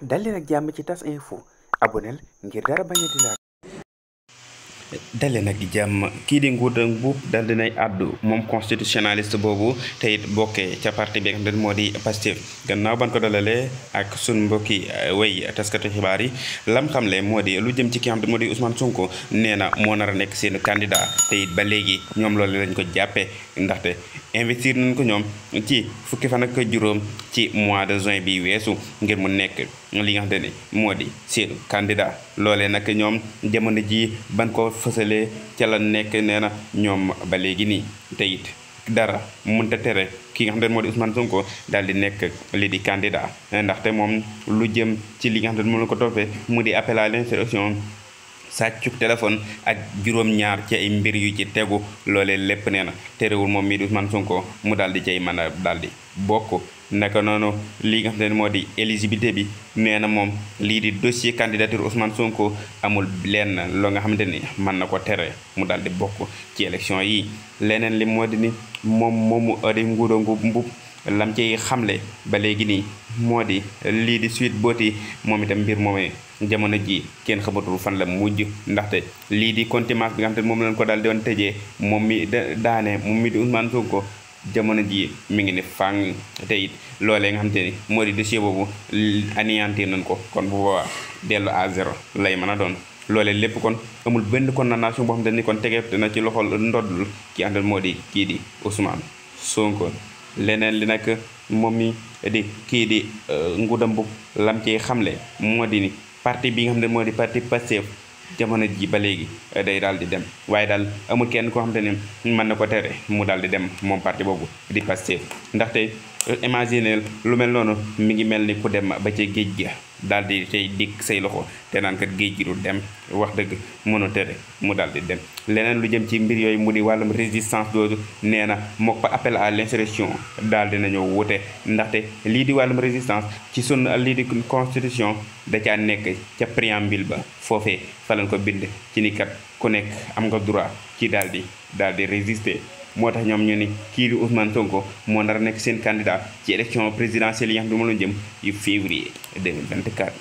dal leen ak jàmm ci tas info aboneel ngir dara bañ a di laal. dalee nag jàmm kii di Ngouda Mboup dal dinay àddu moom constitutionnaliste boobu te it bokkee ca parti bi nga xam ne moo di Pastef gannaaw ban ko dalalee ak sun mbokki way taskatu xibaar yi lam xamle moo di lu jëm ci ki nga xam ne moo di Ousmane Sonko nee na moo nar a nekk seen candidat te it ba léegi ñoom loolu lañ ko jàppee ndaxte investir nañ ko ñoom ci fukki fan ak juróom ci mois de juin bi weesu ngir mu nekk li nga xam ne moo di seen candidat loolee nag ñoom jamono ji ban ko fësalee ca la nekk nee na ñoom ba léegi nii te it dara mënta tere ki nga xam ne moo di Ousmane Sonko daal di nekk li di candidat ndaxte moom lu jëm ci li nga xam ne moom la ko toppee mu di appel à l'insurrection sàccuk téléphone ak juróom-ñaar ci ay mbir yu ci tegu loolee lépp nee na terewul moom mii di Ousmane Sonko mu daal di cay mën a daal di bokk naka noonu li nga xam ne moo di éligibilité bi nee na moom lii di dossier candidature Ousmane Sonko amul lenn loo nga xamante ni mën na ko tere mu daal di bokk ci élection yi leneen li moo di ni moomu di Ngouda Mboup lam ciy xamle ba léegi nii moo di lii di Sweet Beauty moom itam mbir moomee jamono ji kenn xamatul fan la mujj ndaxte lii di contumace bi nga xam te moom lañ ko daal di doon tëjee moom mi daane moom mi di Ousmane Sonko jamono ji mi ngi ne fàng te it loolee nga xam te ni moo di dossier boobu anéantir nañ ko kon bu boobaa dellu à zéro lay mën a doon loolee lépp kon amul benn condamnation boo xam te ni kon tegeet na ci loxol ndoddul ki àndal moo di kii di Ousmane Sonko leneen li nag moom mi di kii di Ngouda Mboup lam ci xamle moo di ni parti bi nga xam ne moo di parti Pastef jamono ji ba léegi day daal di dem waaye daal amul kenn koo xam te ne mën na ko tere mu daal di dem moom parti boobu di Pastef ndaxte imaginer lu mel noonu mi ngi mel ni ku dem ba ca géej gi daal di tey dikk say loxo te naan kat géej gi du dem wax dëgg mënu tere mu daal di dem leneen lu jëm ci mbir yooyu mu di wàllum résistance doodu nee na mook pa appel à l'insurrection daal dina ñëw wute ndaxte lii di wàllum résistance ci sun lii di constitution da caa nekk ca préambule ba foofee fa lañ ko bind ci ni kat ku nekk am nga droit ci daal di résister moo tax ñoom ñu ni kii di Ousmane Sonko moo nar a nekk seen candidat ci élection présidentielle yi nga xam ne moom la jëm yu février 2024